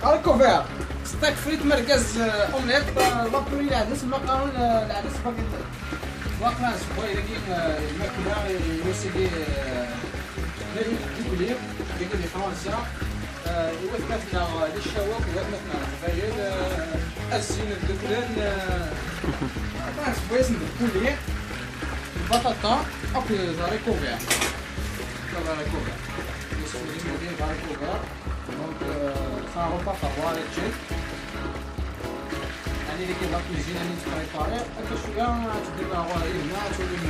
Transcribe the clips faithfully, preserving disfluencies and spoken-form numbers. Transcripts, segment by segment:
Recouvert. Steak frites, merguez, euh, omelette, euh, la poulet, lɛdes, macaron, euh, lɛdes, spaghetti. Waqila sbay dagi, euh, lmakla, euh, wis-agi, euh, dagi di Fransa, euh, i watmaten-nneɣ, euh, di Ccawak, i watmaten-nneɣ Leqbayel, euh, ad zzin ad dduklen, euh, waqila sbay-asen d poulet, lbaṭaṭa, akked les haricots verts. Les haricots verts. Yesfugim dagi les haricots verts. Donc, euh, c'est un repas favorable à Tchèque. يعني اللي كاين la cuisine اللي تبريباري، هكا شويه تدير لها غير هنا، تولي م-،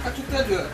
à tout à l'heure.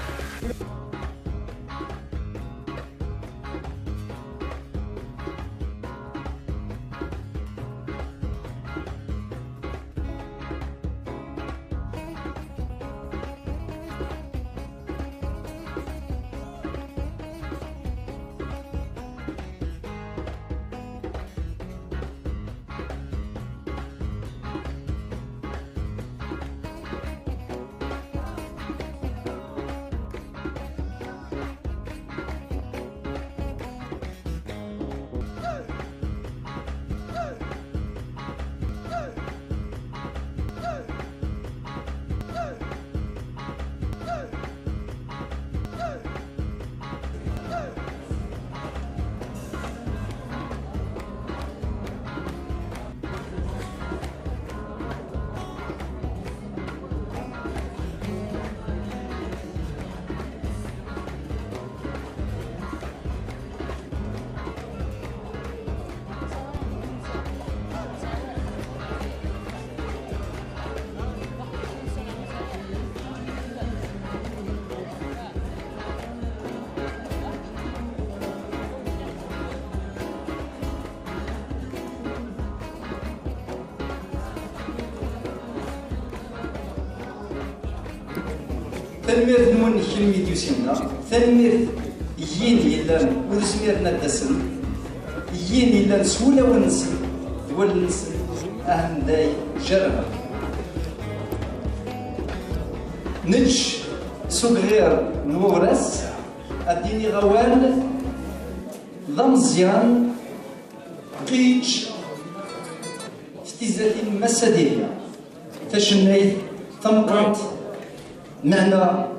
Tanemmirt-nwen kenwi d-yusin da. Tanemmirt i yin yellan ur zmiren ad d-asen, i yin yellan s wulawen-nsen d wallen-nsen, ahenday jerrben. Nečč s ubɣir n wawras ad d-iniɣ awal d ameẓyan Qič s tizlatin n Massa Dihya, tacennayt tameqqrant, meɛna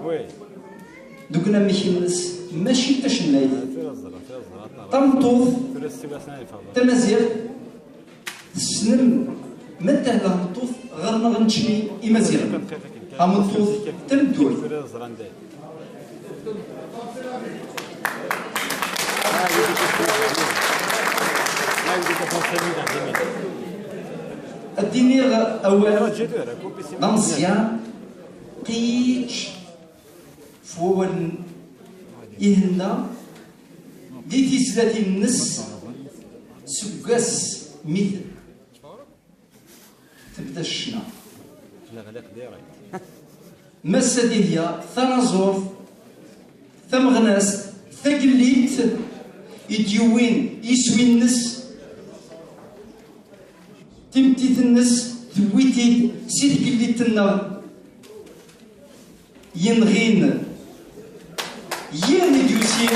deg unamek-nnes mačči d tacennayt, tameṭṭut tamaziɣt. Tessnem ma tella tameṭṭut ɣer-neɣ neččni Imaziɣen? Tameṭṭut tameddurt. Ad d-iniɣ awal d ameẓyan, qič f wawalen ihenna di tizlatin-nnes seg wass mi t- Tebda ccna. Massa Dihya, tanaẓurt, tameɣnast, tagellidt i d-yewwin iswi-nnes, timeddit-nnes tewwi-t-id si tgellidt-nneɣ. Yenɣin yiwen i d-yusin.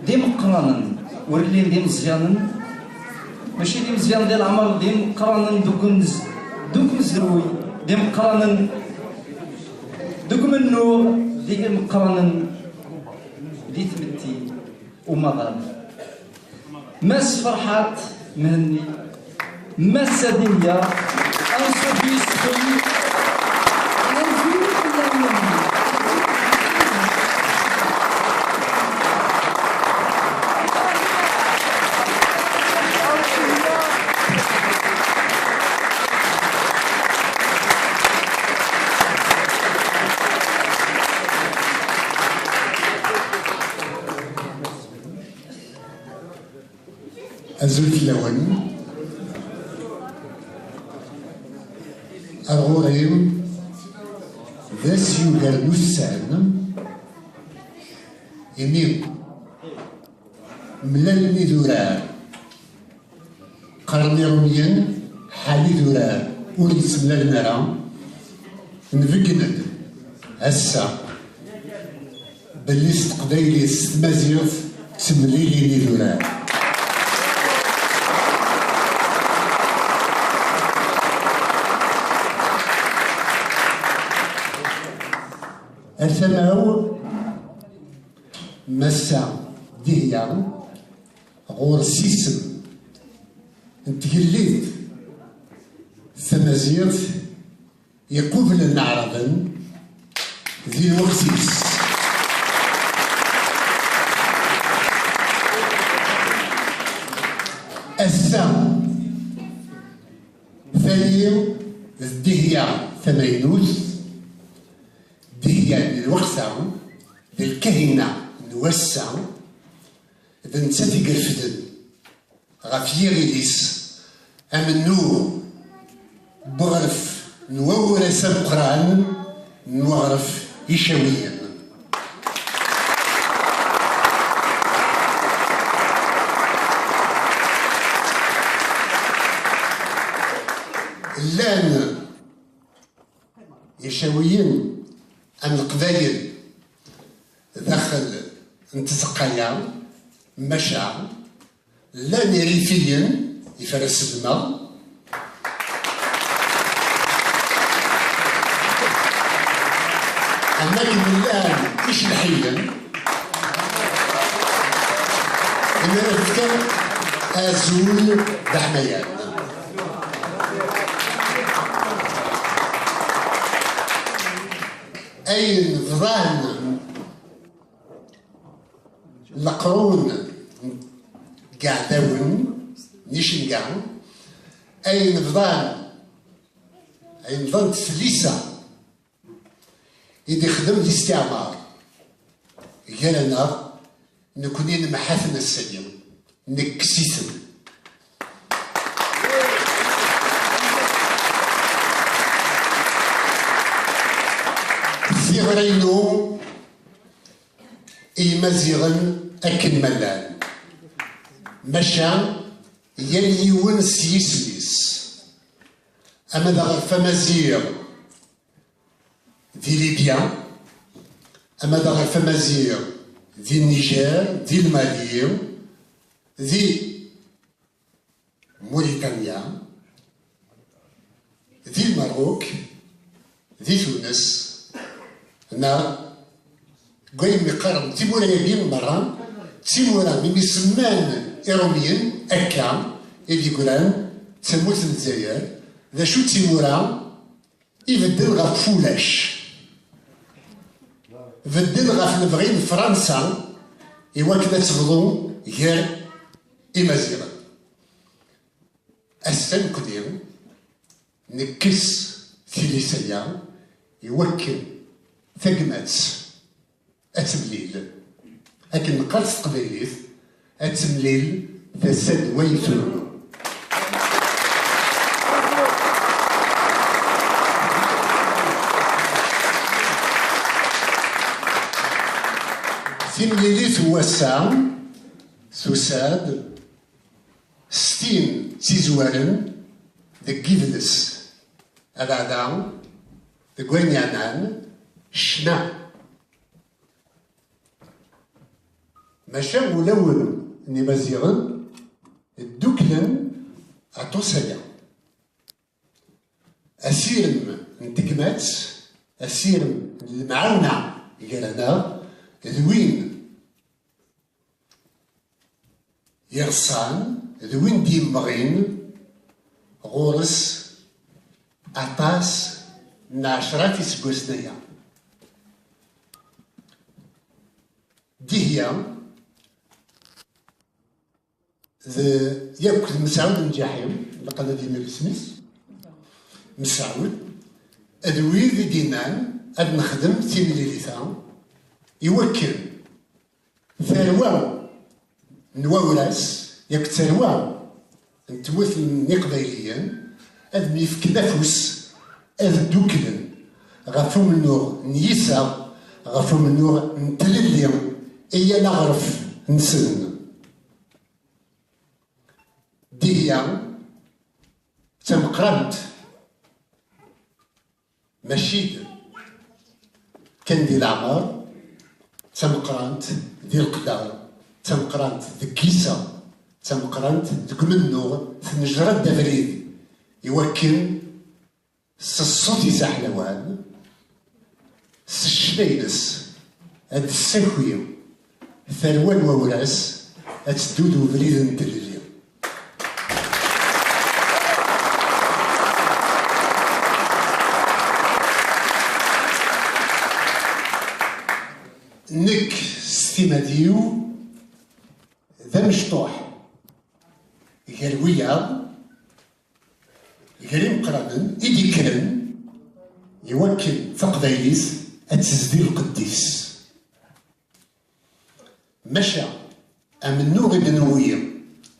d imeqqranen, ur llin d imeẓyanen, mačči d imeẓyanen di leɛmer, d imeqqranen deg umez-, deg umezruy, d imeqqranen deg umennuɣ, d imeqqranen di tmetti umaḍal. Mass Ferḥat Mhenni, Mass Dihya, ansuf yis-sen, Azul fell-awen. Ar ɣur-i, d ass yugaren ussan, imi mlalen idurar, qqaren Iṛumyen, ḥal idurar ur yettemlalen ara, nbeggen-d ass-a belli s teqbaylit, s tmaziɣt, ttemlilin idurar. Ar tama-w, Massa Dihya, ɣur-s isem n tgellidt tamaziɣt iqublen aɛraben di lweqt-is. Ass-a, tali d Dihya tamaynut, Dihya n lweqt-a, d lkahina n wass-a, d nettat i irefden ɣef yiɣil-is amennuɣ n uɣref n wawras ameqqran n uɣref Icawiyen. Llan Icawiyen am Leqbayel daxel n tzeqqa-ya, maca llan Irifiyen ifaras dmeɣ, am akken llan Icelḥiyen, imi ara fken azul d aḥmayan. Ayen bḍan leqrun n yiɛdawen n icenga, ayen bḍan, ayen bḍant tlisa i d-ixdem listiɛmar gar-aneɣ, nekni nemḥa-ten ass-agi, nekkes-iten. Tiɣra-inu i Yimaziɣen akken ma llan, maca yal yiwen s yisem-is. Ama d aɣref amaziɣ di Libya, ama d aɣref amaziɣ di Niger, di Lmali, di Muritanya, di Lmerruk, di Tunes, neɣ deg wayen mi qqaren timura-agi merra, d timura imi semman Iṛumyen akka i d-yeggran d tamurt n Lezzayer. D acu d timura? Ibeddel ɣef ulac. Beddel ɣef lebɣi n Fransa i wakken ad tebḍu gar Imaziɣen. Ass-a nekkni nekkes tilisa-ya i wakken tagmat ad temlil. Akken neqqar s teqbaylit, ad temlil tasa-d way turnu. Timlilit n wass-a tusa-d s tin ttizwaren deg yidles, abeɛda deg wayen yeɛnan ccna. Maca ulawen n Imaziɣen dduklen aṭas aya. Asirem n tegmat, asirem n lemɛawna gar-aneɣ, d win yeḍṣan, d win d-yemmɣin ɣur-s aṭas n ɛecrat iseggasen aya. Dihya d yakk d Mesɛud n Ǧaḥim, ilaq ad d-iniɣ isem-is, Mesɛud, d wid i d-yennan ad nexdem timlilit-a i wakken tarwa n Wawras, yakk d tarwa n tmurt n Iqbayliyen, ad myefken afus, ad dduklen ɣef umennuɣ n yiseɣ, ɣef umennuɣ n tlelli i yal aɣref-nsen. Dihya d tameqqrant, mačči d kan di leɛmer, d tameqqrant di leqder, d tameqqrant deg yiseɣ, d tameqqrant deg umennuɣ, tennejra-d abrid i wakken s ṣṣut-is aḥlawan, s ccna-ines, ad d-tessaki tarwa n Wawras ad teddu d ubrid n tlelli. Nekk s timad-iw d amecṭuḥ gar wiyaḍ, gar imeqqranen i d-ikkren i wakken taqbaylit ad tezdi lqedd-is. Maca amennuɣ i d-newwi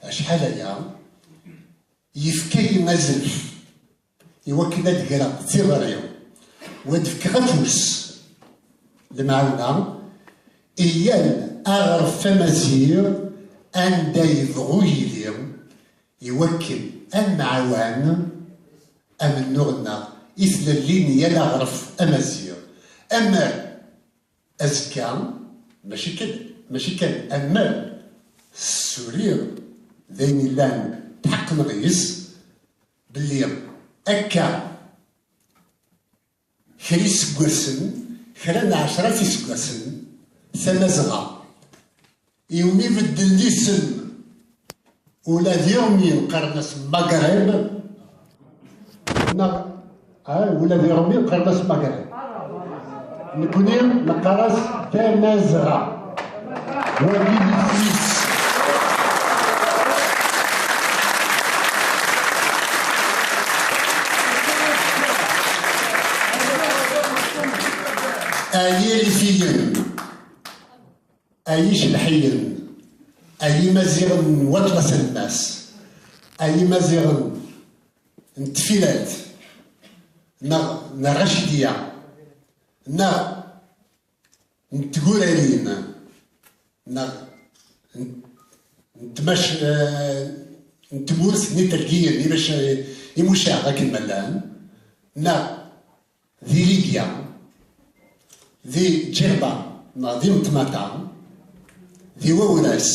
acḥal aya yefka-yi azref i wakken ad greɣ tiɣri u ad fkeɣ afus, lemɛawna, i yal aɣref amaziɣ anda yebɣu yili, i wakken ad nɛawan amennuɣ-nneɣ i tlelli n yal aɣref amaziɣ. Amer azekka, mačči kan, mačči kan amer, ssuriɣ d ayen illan tḥeqqen ɣis, belli akka kra iseggasen, kra n ɛecrat iseggasen, Tamazɣa, iwumi bedden isem, ula d iɣmi qqaren-as Magreb, neɣ, ah, ula d iɣmi qqaren-as Magreb. Nekni neqqar-as Tamazɣa. Wagi d isem-is. Ay Ilifiyen, ay Icebḥiyen, ay Imaziɣen n Waṭlas Lmas, ay Imaziɣen n Tfilalt, neɣ n Rracidiya, neɣ n Tgurarin, neɣ n, n tmac-, eh, n tmurt n Itergiyen, imac-, imucaɣ akken ma llan, neɣ di Libya, di Ǧirba, neɣ di Meṭmata, di Wawras,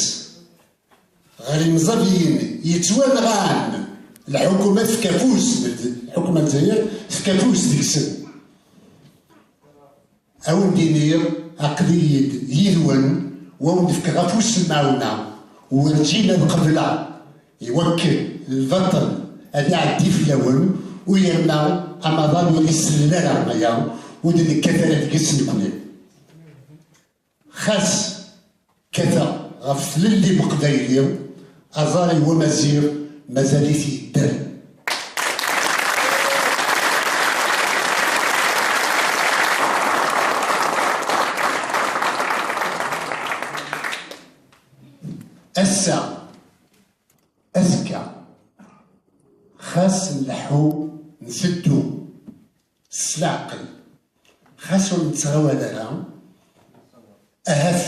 ɣer Imẓabiyen yettwanɣan, lḥukuma tefka afus, lḥukuma n Lezzayer tefka afus deg-sen. A wen-d-iniɣ, aql-iyi-d yid-wen, u a wen-d-fkeɣ afus n lemɛawna, werǧin ad qebleɣ i wakken lbaṭel ad iɛeddi fell-awen, u yerna amaḍal ur isellel ara aya, ur d-nekkat ara deg-s nekni. Xas kkateɣ ɣef tlelli n uqbayli, aẓar-iw amaziɣ mazal-it yedder. Ass-a, azekka, xas nleḥḥu, nteddu s leɛqel, xas ur nettɣawal ara, ahat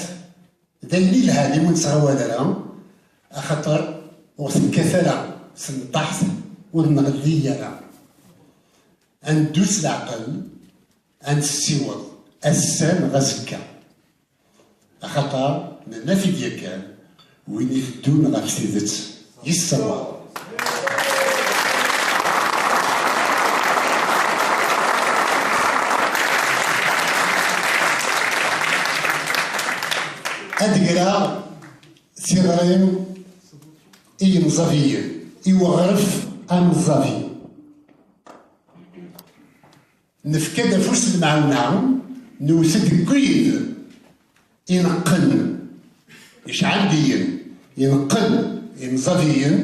d ayen ilhan imi ur nettɣawal ara, axaṭer ur tekkat ara tenṭaḥt, ur nɣelli ara. Ad neddu s leɛqel, ad nessiweḍ ass-a neɣ azekka. Axaṭer Nenna-t-id yakan, win iteddun ɣef tidet yessawaḍ. Ad greɣ tiɣri i yimẓabiyen, i weɣref amẓabi. Nefka-d afus n lemɛawna, newwet-d deg wid ineqqen, icɛandiyen, ineqqen, imẓabiyen,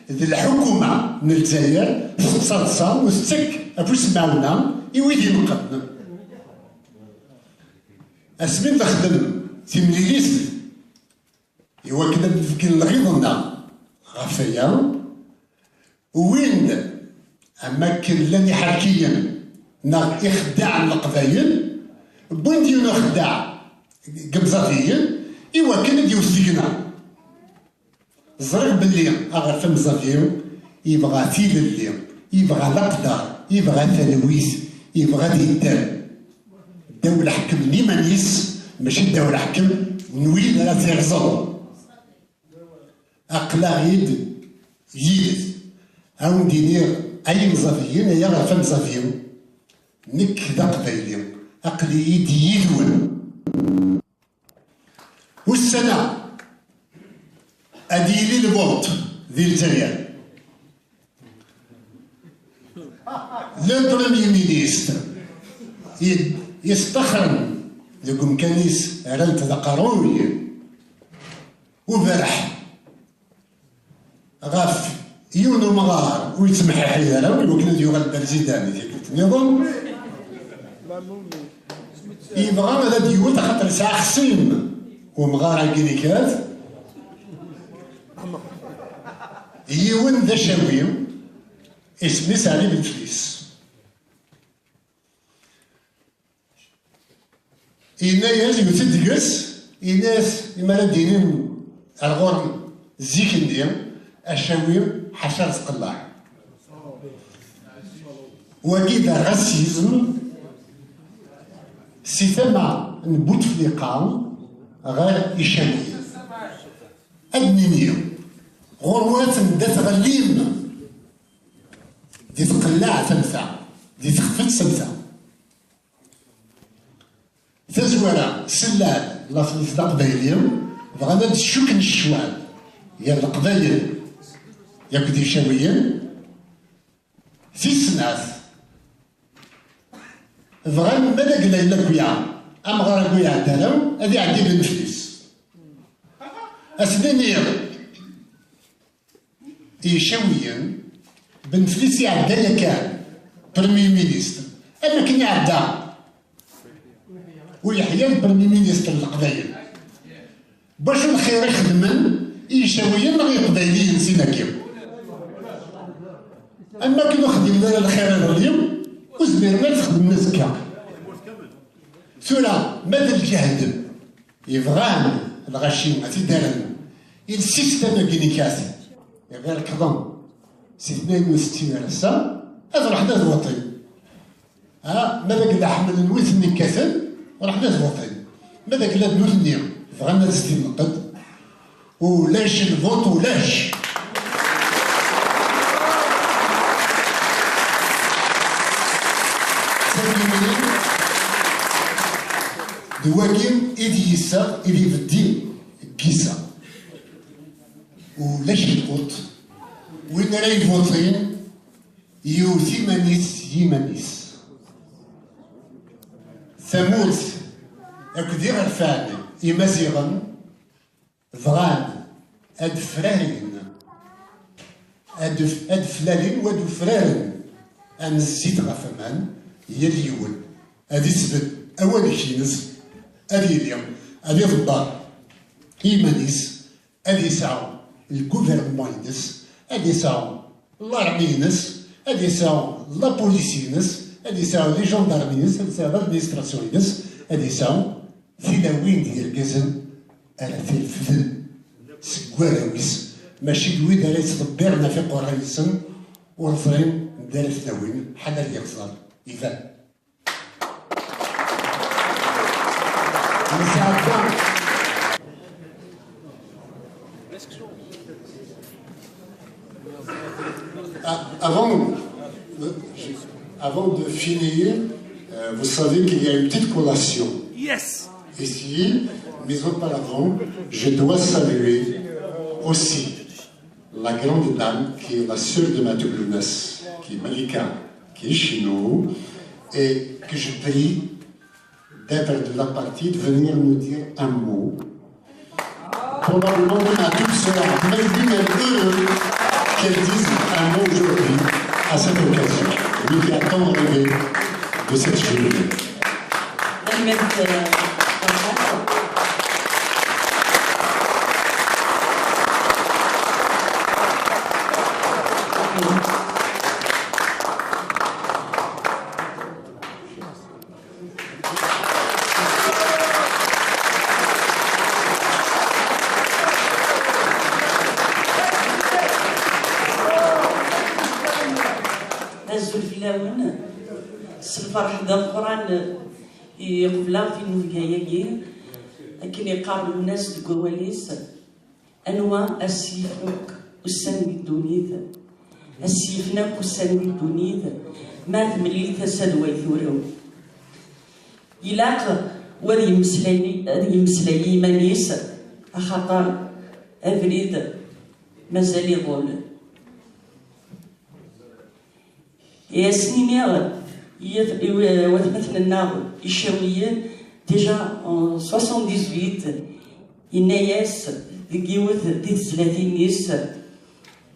d lḥukuma n Lezzayer tettaḍsa u tettak afus n lemɛawna i wid ineqqen. Asmi nexdem timlilit i wakken ad d-beggin lɣiḍ-nneɣ ɣef waya, wwin-d am wakken llan iḥerkiyen neɣ ixeddaɛen n Leqbayel, wwin-d yiwen uxeddaɛ deg Imẓabiyen i wakken ad d-yewwet deg-neɣ. Ẓriɣ belli aɣref amẓabi yebɣa tilelli, yebɣa leqder, yebɣa talwit, yebɣa ad yedder ddaw leḥkem n yiman-is, mačči ddaw leḥkem n wid ara t-irẓen. Aql-aɣ-id yid-s. A wen-d-iniɣ, ay imẓabiyen, ay aɣref amẓabi, nekk d aqbayli, aql-iyi-d yid-wen. Ussan-a, ad yili lbuṭ di Lezzayer. Le Premier Ministre i, yesṭaxren deg umkan-is, rran-t d aqerruy, uberreḥ ɣef yiwen umɣar ur yettmeḥḥiḥ ara, iwakken ad yuɣal d arzidan i tikkelt nniḍen. Yebɣa ad d-yewwet axaṭer yesɛa axṣim umɣar-agi n ikat. Yiwen d acawi, isem-is Ɛli Benflis. Yenna-yas, yewwet-d deg-s, yenna-yas, imi ara d-inin ar ɣur-m zik-nni, acawi ḥaca ar tqellaɛ. Wagi d racisme si tama n Butefliqa ɣer Icawiyen. Ad d-nini, ɣur-wat anda tɣellim, di tqellaɛt am ta, di texfet am ta. Tazwara, sellal, laṣel-is d aqbayli, bɣan ad d-ccukken ccwal gar Leqbayel akked Icawiyen. Tis snat, bɣan ma d agla yella kuya, amɣar agu iɛedda ara, ad iɛeddi Benflis. Ad s-nini, Icawiyen, Benflis iɛedda yakan Premier Ministre, am akken iɛedda u Yeḥya d Premier Ministre n Leqbayel. Bac lxir i xedmen i Icawiyen neɣ Iqbayliyen sin akkin? Am akken ur xdimen ara lxir iḍelli, ur zmiren ad t-xedmen azekka. Tura, ma d lǧehd yebɣan lɣaci ad t-id-rren i lsistem-agi n ikat, iɣir kḍen si tnayen u settin ar ass-a, ad ruḥen ad wuṭin. Ha, ma d agella ḥemmlen wid-nni kkaten, ruḥen ad wuṭin. Ma d agella d nutni bɣan ad zdin lqed, ulac lvuṭ, ulac. D wagi i d iseɣ, i d ibeddi n yiseɣ. Ulac lvuṭ. Win ara ivuṭin, yewwet iman-is s yiman-is. Tamurt akked iɣerfan imaziɣen bɣan ad frarin, ad, ad flalin u ad ufraren am zzit ɣef waman, yal yiwen ad isbedd awanek-ines, ad yili, ad iḍebber i yiman-is, ad yesɛu lgouvernement-ines, ad yesɛu l'armée-ines, ad yesɛu la police-ines, ad yesɛu les gendarmes-ines, ad yesɛu l'administration-ines, ad yesɛu tilawin d yirgazen ara t-irefden seg warraw-is, mačči d wid ara yettḍebbiren ɣef iqerray-nsen, ur ẓrin anda ara ten-awin, ḥala ad yeɣẓer iban. Nesɛedda, Ah, avant, avant de finir, euh, vous savez qu'il y a une petite collation. Yes. Ici, mais auparavant, je dois saluer aussi la grande dame qui est la sœur de Matoublounas, qui est Malika, qui est chez nous, et que je prie d'être de la partie, de venir nous dire un mot. Probablement même à toute sœur, même lui, même heureux qu'elle dise un mot aujourd'hui à cette occasion. Lui qui a tant rêvé de cette journée. Tanemmirt, euh, Ferḥat. Azul fell-awen. S lferḥ d ameqqran i qebleɣ tinnubga-agi, akken yeqqar Lwennas deg wawal-is, anwa a s-yefnun akk ussan di ddunit, a s-yefnun akk ussan di ddunit, ma temlil tasa d way turew. Ilaq wad yemmeslay, ad yemmeslay i yiman-is, axaṭer abrid mazal iḍul. I asen-iniɣ i yat-, i w-, watmaten-nneɣ icawiyen, déjà en soixante-dix-huit, yenna-yas deg yiwet di tezlatin-is,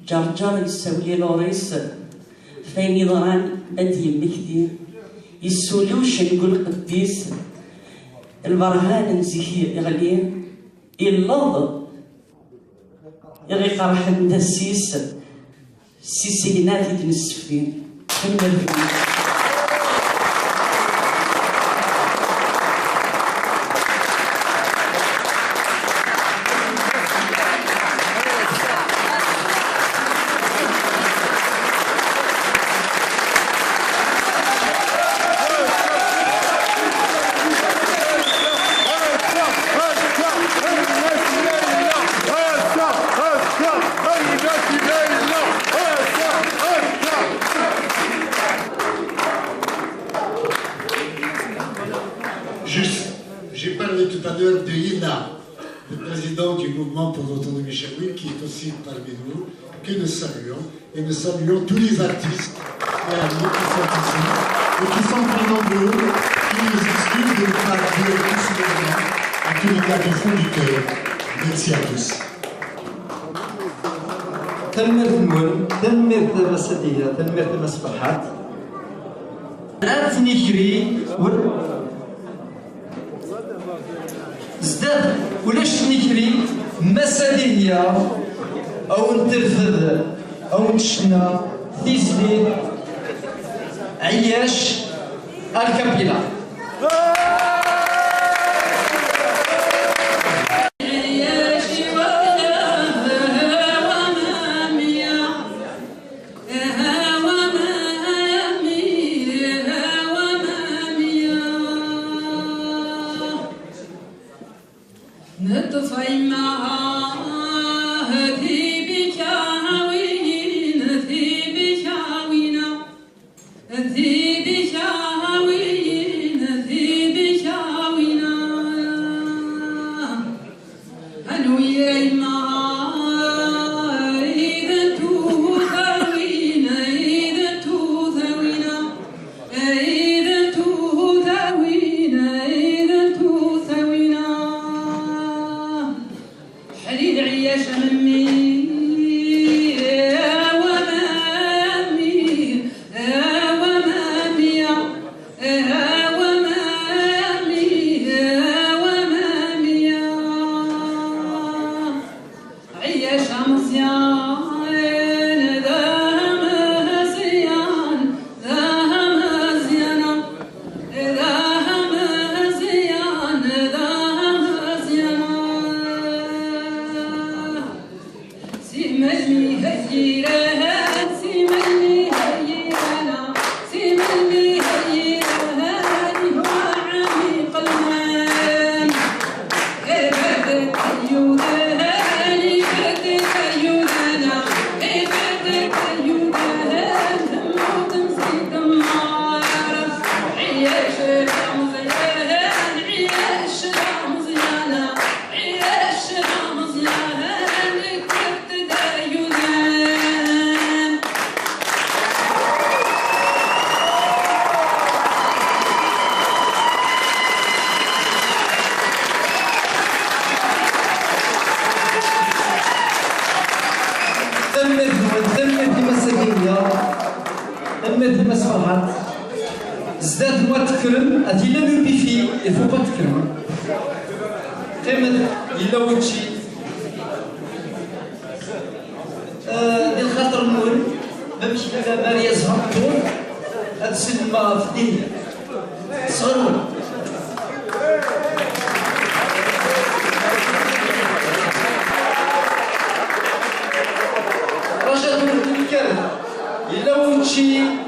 Ǧerǧer yessawel i Loris, f ayen yeḍran ma d-yemmekti, yessuli ucengu lqedd-is, lberhan n zik iɣli, illeḍ i ɣ-iqerḥen d assis, s isegnaf i d-nesseffi. Tanemmirt-nwen. Juste, j'ai parlé tout à l'heure de Yina, le président du mouvement pour l'autonomie chaouie, qui est aussi parmi nous, que nous saluons. Et nous saluons tous les artistes et amis qui sont ici et qui sont très nombreux, qui nous excusent de ne pas dire tous les noms, en tous les cas du fond du cœur. Merci à tous. Tanemmirt-nwen, tanemmirt a Mass Adiya, tanemmirt a Mass Ferḥat. Ad tnekri, ur-, zdat, ulac tnekri, Mass Adiya, a wen-terfed, a wen-tecna, tizlit, ɛeyyac, a capella. Neṭṭef aymaha, tibikawin, tibikawina, tibikawin, tibikawina. Anwi ay maɛid n tudawin, aid n tudawina, aid n tudawin, aid n tudawina. Ḥlil ɛiyac a memmi, a wa memmi, a wa memmi, a wa memmi, a wa memmi. Ɛiyac ameẓyan, d ameẓyan, d ameẓyan, d ameẓyan, d ameẓyan. Si melmi i d-yella, si melmi i d-yella, si melmi i d-yella, ihuwa ɛami qelman. Iberdet yudan, iberdet Pas tekkrem, ad yella le buffet, il faut pas tekkrem. Qqimet, yella wučči. Eh, di lxaṭer-nwen, ma mekla Maria Zhantur, ad sellmeɣ ɣef Dihya. Sɣerwen. Raja Dur, yella wučči.